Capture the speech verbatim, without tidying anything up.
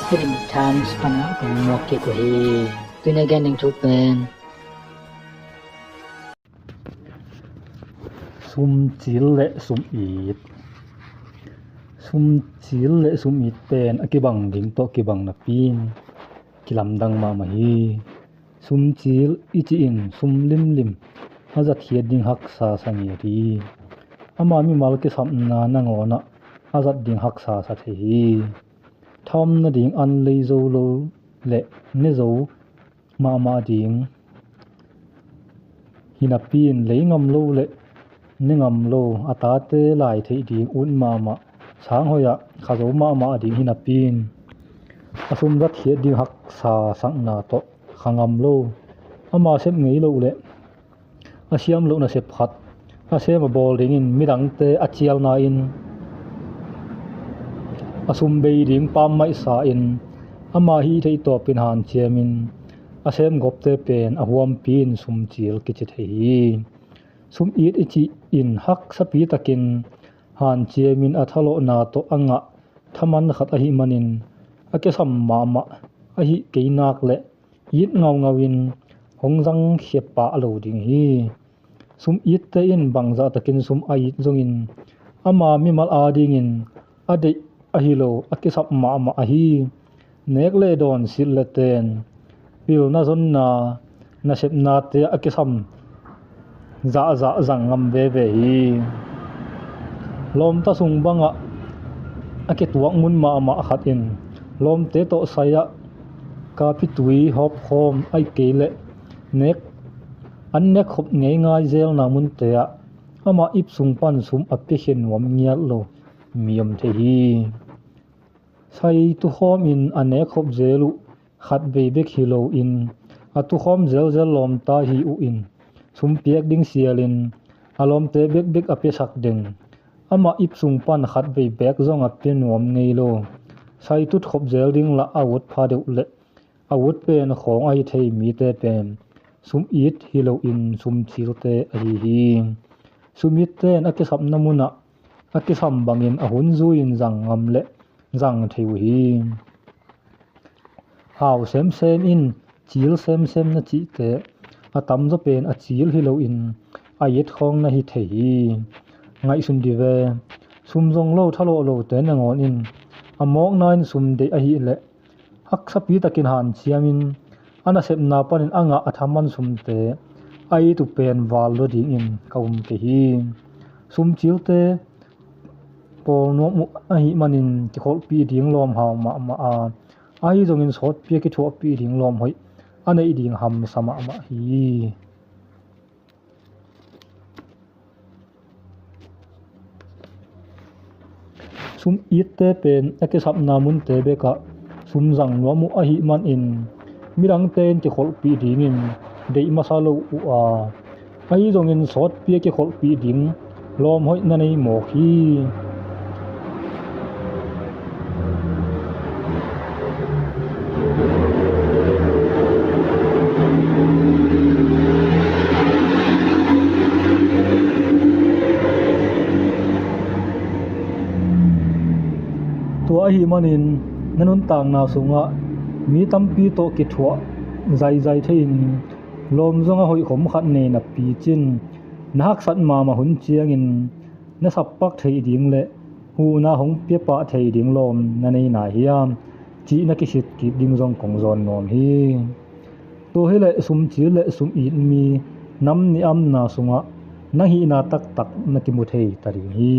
Hiding Times pana kong muak kik uh hi. Tuni a gen ding thu pen sumcil le sumit. Sumcil le sumit pen a kibang ding tawh kibang napi in kilamdang mahmah hi. Sumcil i cih in sum limlim a zatkhiat ding haksa sa ngiat hi. Ama mimal kisapna nangawnah a zat ding haksa sa thei hi. Thaum nading an lei zo lo le ne zo mahmah ding hi napi in lei ngam lo le ne ngam lo, a tate lai theih ding ut mahmah, sang hoih ah kha zo mahmah ding hi napi in a sum zatkhiat ding haksa sakna tawh kha ngam lo, ama sep ngei loh le a siam loh nasep khat a sem a bawl dingin midangte a cialna in a sum bei ding pammaih sa in ama hih theih tawpin hanciamin a sem gawpte pen a huampi in sumcil kici thei hi. Sumit i cih in haksapi takin hanciamin a thalawhna tawh a ngah thaman khat ahih manin a kisam mahmah ahih kei nak le it ngaungau in hong zangkhia pah lo ding hi. Sumitte in bangzah takin sum a it zongin ama mimal adingin a deih ahi lo a kisap mahmah ahi. Nek le dawn silh le ten pilna zonna nasepnate a kisam zahzah zang ngam veve hi. Lawmta sung bangah a kituak mun mahmah khat in lawmte tawh sai-ah kapitui hawpkhawm ahih kei leh nek an nek khop ngeingai zelna munte ah amah ip sung pan sum a piakhia nuam ngiat lo mi om thei hi. Sai tukhawm in a nek khop zel uh khat vei bek hi loin a tukhawm zelzel lawmta hi uh in sum piak ding sialin a lawmte bekbek a piasak ding amah ip sung pan khat vei bek zong a pia nuam ngei lo. Sai tut khop zel ding lah a ut pha deuh leh a ut pen khawng ahi thei mite pen sumit hi loin sumcilte ahi hi. Sumitte in a kisapna munah a kisam bangin a hun zui-in zang ngam le zang thei uh hi. Hau semsem in cil semsem na cihte a tamzaw pen a cil hi loin a it khawng na hi thei hi. Ngaihsun dih ve, sum zong lo thalawh lote nangawn in a mawkna in sum deih ahih leh haksapi takin hanciamin a nasepna panin a ngah a thaman sumte a it uh pen val lua dingin ka um kei hi. Sumcilte pawl nuam uh ahih manin kikholhpih ding lawm hau mahmah a, ahi zongin sawtpi a kithuahpih ding lawm hoih a neih ding hamsa mahmah hi. Sumitte pen a kisapna munte bekah sum zang nuam uh ahih manin midangte in kikholhpih dingin deih masa lo uh a, ahi zongin sawtpi a kikholhpih ding lawm hoih na nei mawk hi. Tua ahih manin na nuntakna sungah mi tampi tawh kithuah zaizai thei-in lawm zong a hoih khom khat nei napi cin na haksat mahmah hun ciangin na sappak theih ding le huhna hong piapah thei ding lawm na nei nai hiam cih na kisit kik ding zong kong zawn nuam hi. Tua hileh sumcil le sumit mi nam niamna sungah na hihna taktak na kimu thei ta ding hi.